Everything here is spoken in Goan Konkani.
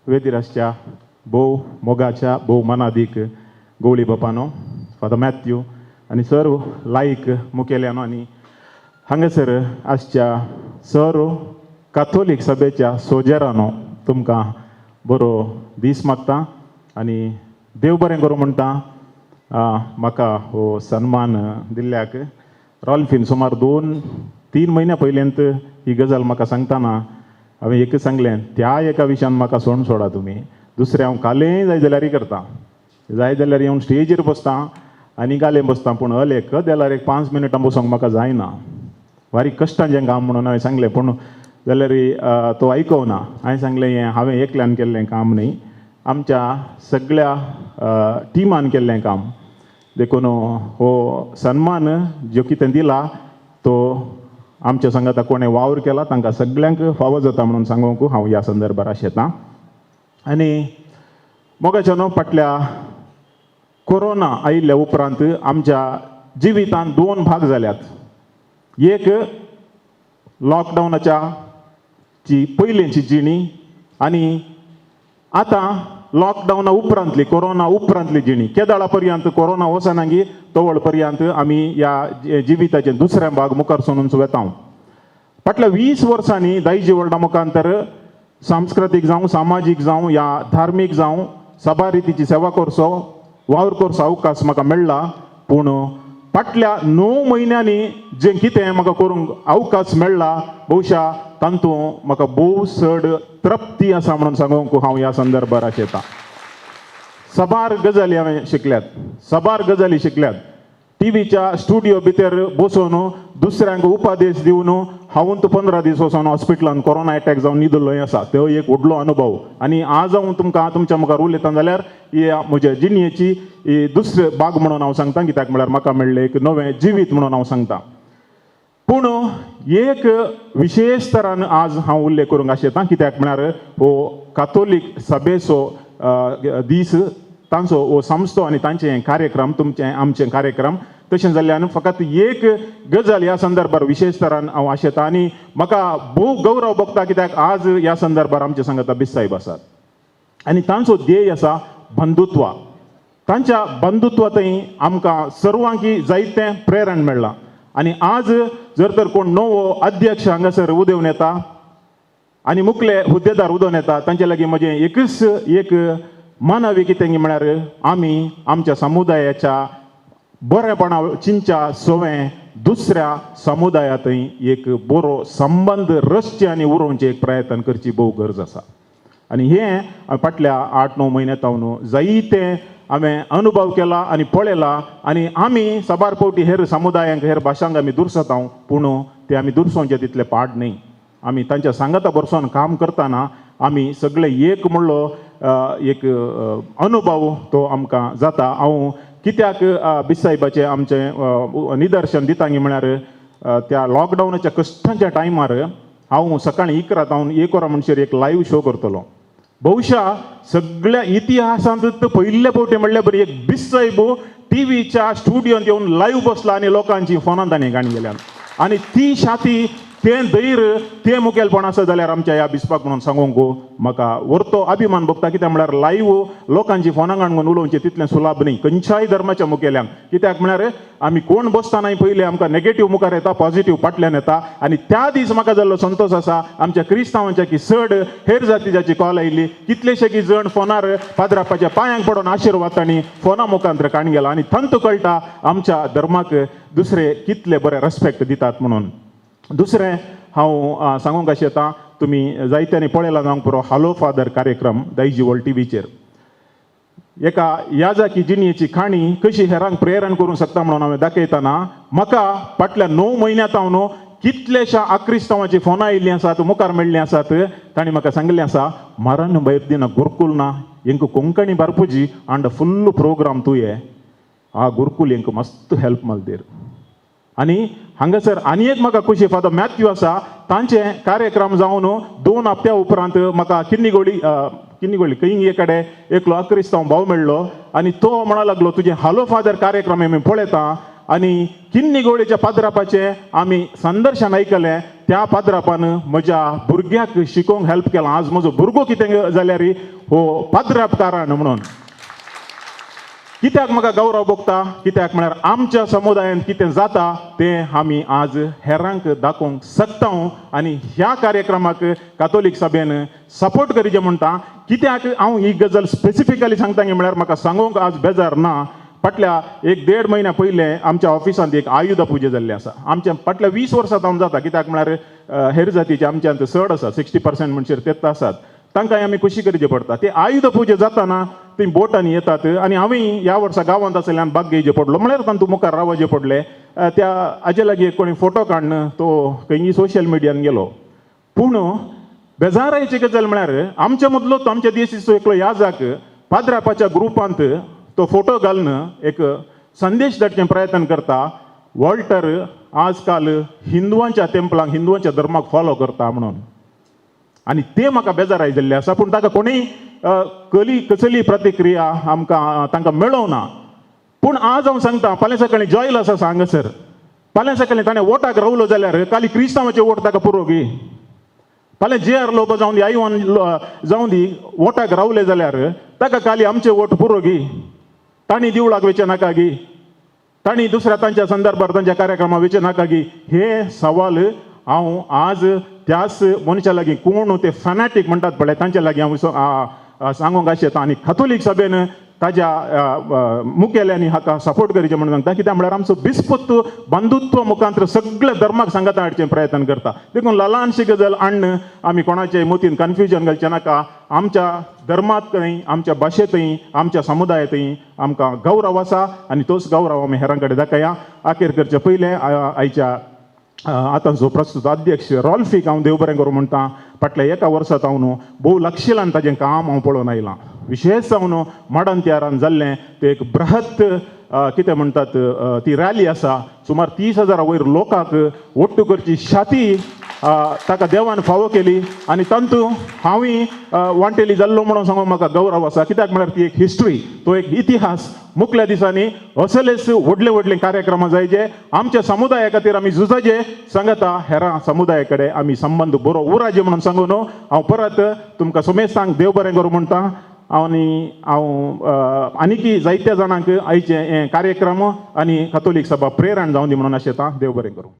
वेदीर आसच्या भोव मोगाच्या, भोव मनादीक गवळी बापानो फादर मॅथ्यू आनी सर्व लायक मुखेल्यानो आनी हांगासर आसच्या सर्व काथोलीक सभेच्या सोजेरानो, तुमकां बरो दीस मागता आनी देव बरें करूं म्हणटा. म्हाका हो सन्मान दिल्ल्याक रॉल्फीन सुमार 2-3 म्हयन्या पयल्यांत ही गजाल म्हाका सांगतना हांवें एकच सांगलें, त्या एका विशयान म्हाका सोण सोडा तुमी, दुसरें हांव कालें जाय जाल्यारय करता, जाय जाल्यार येवन स्टेजीर बसता आनी गालें बसता, पूण अले कदेलार एक 5 मिनटां बसोंक म्हाका जायना, बारीक कश्टांचें काम म्हणून हांवें सांगलें. पूण जाल्यार तो आयकोना. हांवें सांगलें, हें हांवें एकल्यान केल्लें काम न्ही, आमच्या सगळ्या टिमान केल्लें काम. देखून हो सन्मान जो कितें दिला तो आमच्या सांगाता कोणें वावर केला तांकां सगल्यांक फावो जाता म्हणून सांगूंक हांव ह्या संदर्भार आशेतां. आनी मोगाच्यानो, फाटल्या कोरोना आयिल्ल्या उपरांत आमच्या जिवितांत 2 भाग जाल्यात. एक लॉकडावनाच्या ची पयलींची जिणी आनी आतां लॉकडावना उपरांतली, कोरोना उपरांतली जिणी. केदाळा पर्यंत कोरोना वचना गी तवळ पर्यंत आमी ह्या जिविताचे दुसऱ्या भाग मुखार सरून वता. फाटल्या 20 वर्सांनी दायजी वर्ल्डा मुखांतर सांस्कृतीक जावं, सामाजीक जावं या धार्मीक जावं सभा रितीची सेवा करचो, वावर करचो अवकाश म्हाका मेळ्ळा. पूण फाटल्या 9 म्हयन्यांनी जें कितें म्हाका करूंक अवकाश मेळ्ळा, बहुशा तातूंत म्हाका भोव चड तृप्ती आसा म्हणून सांगूंक हांव ह्या संदर्भार आशेतां. सबार गजाली हांवें शिकल्यात, सबार गजाली शिकल्यात. टीव्हीच्या स्टुडियो भितर बसून दुसऱ्यांक उपदेश दिवन हांव 15 दीस वचोन हॉस्पिटलान कोरोना एटॅक जावन न्हिदल्लोय आसा. तो एक व्हडलो अनुभव. आनी आज हांव तुमकां तुमच्या मुखार उलयता जाल्यार ही म्हज्या जिणेची ही दुसरे भाग म्हणून हांव सांगता, कित्याक म्हळ्यार म्हाका मेळ्ळें एक नवें जिवीत म्हणून हांव सांगता. पूण एक विशेश तरान आज हांव उल्लेख करूंक आशेतां, कित्याक म्हळ्यार हो कातोलीक सभेचो दीस, तांचो हो संस्थो आनी तांचे कार्यक्रम, तुमचे आमचे कार्यक्रम. तशें जाल्ल्यान फकत एक गजाल ह्या संदर्भार विशेश तरान हांव आशेतां आनी म्हाका भोव गौरव भोगता, कित्याक आज ह्या संदर्भार आमचे सांगता बिस साहेब आसात आनी तांचो ध्येय आसा बंधुत्व. तांच्या बंधुत्वांतय आमकां सर्वांकी जायतें प्रेरण मेळ्ळां. आनी आज जर तर कोण नवो अध्यक्ष हांगासर उदेवन येता आनी मुखले हुद्देदार उदोवन येता, तांचे लागीं म्हजें एकूच एक मानवी कितें म्हळ्यार आमी आमच्या समुदायाच्या बरेपणा चिंच्या सवें दुसऱ्या समुदायांतय एक बरो संबंद रचचे आनी उरोवचे एक प्रयत्न करची भोव गरज आसा. आनी हें फाटल्या 8-9 म्हयन्या जावन जायते हांवें अनुभव केला आनी पळयला. आनी आमी साबार फावटी हेर समुदायांक, हेर भाशांक आमी दुरसता, पूण ते आमी दुरसोवचे तितले पाड न्ही. आमी तांच्या सांगाता बरसोन काम करतना आमी सगळे एक म्हणलो एक अनुभव तो आमकां जाता. हांव कित्याक बिसायबाचें आमचें निदर्शन दिता म्हळ्यार त्या लॉकडावनाच्या कश्टांच्या टायमार हांव सकाळीं 11 जावन 1 वरां म्हणसर एक लायव्ह शो करतलो. बहुशा सगळ्या इतिहासांत पयले फावटी म्हणल्यार बरी एक बिस्सायब टीव्हीच्या स्टुडियोंत येवन लायव्ह बसला आनी लोकांची फोनान ताणें गाणी गेल्यान. आनी ती शाती, तें धैर्य, तें मुखेलपण आसा जाल्यार आमच्या ह्या बिस्पाक म्हणून सांगूंक म्हाका व्हरतो अभिमान भोगता. कित्याक म्हळ्यार लायव्ह लोकांची फोनां काडून उलोवचें तितलें सुलाभ न्ही खंयच्याय धर्माच्या मुखेल्यांक. कित्याक म्हळ्यार आमी कोण बसतना पयलीं आमकां नेगेटीव मुखार येता, पॉझिटीव फाटल्यान येता. आनी त्या दीस म्हाका जाल्लो संतोश आसा, आमच्या क्रिस्तांवांच्या की चड हेर जातीजाची कॉल आयिल्ली. कितलेशे की जण फोनार पाद्रापाच्या पांयांक पडोन आशिर्वाद तांणी फोना मुखांतर काण गेला. आनी थंत कळटा आमच्या धर्माक दुसरे कितले बरे रेस्पेक्ट दितात म्हणून. दुसरें हांव सांगूंक अशें येता, तुमी जायत्यांनी पळयला जावंक पुरो हालो फादर कार्यक्रम दायजी वर्ल्ड टीव्हीचेर. एका याजाकी जिणेची काणी कशी हेरांक प्रेरण करूंक शकता म्हणून हांवें दाखयतना म्हाका फाटल्या 9 म्हयन्यांत हांव कितलेशा आक्रिस्तांवाची फोनां आयिल्लीं आसात, मुखार मेळ्ळीं आसात. तांणी म्हाका सांगिल्लें आसा, मरण भायर दिना गुरकुल ना हेंक कोंकणी बारपुजी आंड फुल्ल प्रोग्राम तुये आ गुरकुल हेंक मस्त हेल्प मलदेर. आनी हांगासर आनी एक म्हाका खुशी, फादर मॅथ्यू आसा, तांचे कार्यक्रम जावन 2 हप्त्या उपरांत म्हाका किन्नीगोळी किन्नीगोळी खंय एक कडेन एकलो अक्रिस्तांव भाव मेळ्ळो आनी तो म्हणा लागलो, तुजें हालो फादर कार्यक्रम आमी पळयता आनी किन्नीगोळीच्या पाद्रापाचें आमी संदर्शन आयकलें. त्या पाद्रापान म्हज्या भुरग्याक शिकोवंक हेल्प केलां. आज म्हजो भुरगो कितें जाल्यार हो पाद्राप कारण म्हणून कित्याक म्हाका गौरव भोगता. कित्याक म्हळ्यार आमच्या समुदायांत कितें जाता तें आमी आज हेरांक दाखोवंक शकता. आनी ह्या कार्यक्रमाक कातोलीक सभेन सपोर्ट करीचे म्हणटा. कित्याक हांव ही गजाल स्पेसिफिकली सांगता म्हळ्यार म्हाका सांगूंक आज बेजार ना. फाटल्या एक देड म्हयन्या पयलें आमच्या ऑफिसांत एक आयुध पुजा जाल्ली आसा. आमच्या फाटल्या 20 वर्सां जावन जाता. कित्याक म्हळ्यार हेर जातीचे आमच्यांत चड आसा, 60% म्हणशीर तेच आसात. तांकां आमी खुशी करची पडटा. ते आयुध पुजा जाताना ती बोटांनी येतात आनी हांवें ह्या वर्सा गांवांत आसल्यान बाग घेवचे पडलो, म्हळ्यार तांतूं मुखार रावचे पडले. त्या हाजे लागीं कोणी फोटो काडून तो खंयी सोशल मिडियान गेलो. पूण बेजारायची गजाल म्हळ्यार आमच्या मदलो तो आमच्या देशीचो एकलो याजाक पाद्रापाच्या ग्रुपांत तो फोटो घालून एक संदेश धाडचे प्रयत्न करता, वॉल्टर आजकाल हिंदवांच्या तेंपलांक, हिंदवांच्या धर्माक फॉलो करता म्हणून. आनी ते म्हाका बेजाराय जाल्ले आसा. पूण ताका कोणूय कली कसली प्रतिक्रिया आमकां तांकां मेळोवना. पूण आज हांव सांगता, फाल्यां सकाळीं जॉयल आसा हांगासर, फाल्यां सकाळीं ताणें वोटाक रावलो जाल्यार काली क्रिस्तांवाचे वोट ताका पुरो गी? फाल्यां जे आर लोबो जावन दी, आयवन जावन दी, वोटाक रावले जाल्यार ताका काली आमचे वोट पुरो गी? तांणी दिवळाक वचचे नाका गी? तांणी दुसऱ्या तांच्या संदर्भार तांच्या कार्यक्रमा वचचे नाका गी? हे सवाल हांव आज त्याच मनशा लागीं, कोण ते फॅनॅटीक म्हणटात पळय, तांच्या लागीं हांव सांगूंक आशेता. आनी कथोलीक सभेन ताज्या मुखेल्यांनी हाका सपोर्ट करचें म्हणून सांगता. कित्याक म्हळ्यार आमचो बिस्पत बंधुत्व मुखांत्र सगळे धर्माक सांगाता हाडचें प्रयत्न करता. देखून ल्हानशी गजाल हाडून आमी कोणाचे मतीन कन्फ्युजन घालचें नाका. आमच्या धर्मांतय, आमच्या भाशेंतय, आमच्या समुदायांतय आमकां गौरव आसा आनी तोच गौरव आमी हेरां कडेन दाखया. अखेर करचे पयलें आयच्या आतांचो प्रस्तुत अध्यक्ष रॉल्फीक हांव देव बरें करूं म्हणटा. फाटल्या एका वर्सा हांव भोव लक्षिलान ताजें काम हांव पळोवन आयलां. विशेश जावन माडंत्यारान जाल्लें तें एक बृहत कितें म्हणटात ती रॅली आसा. सुमार 30,000 वयर लोकांक ಒಟ್ಟು करची शाती ताका देवान फावो केली आनी तातूंत हांवूय वांटेली जाल्लो म्हणून सांगूंक म्हाका गौरव आसा. कित्याक म्हळ्यार ती एक हिस्ट्री, तो एक इतिहास. मुखल्या दिसांनी असलेच व्हडले व्हडले कार्यक्रमां जायचे. आमच्या समुदाया खातीर आमी झुजाचे सांगता हेरां समुदाया कडेन आमी संबंद बरो उराजे म्हणून सांगून हांव परत तुमकां समेस्तांक देव बरें करूं म्हणटा. आनी हांव आनीकी जायत्या जाणांक आयचे हे कार्यक्रम आनी कथोलीक सभा प्रेरण जावं दी म्हणून आशेता. देव बरें करूं.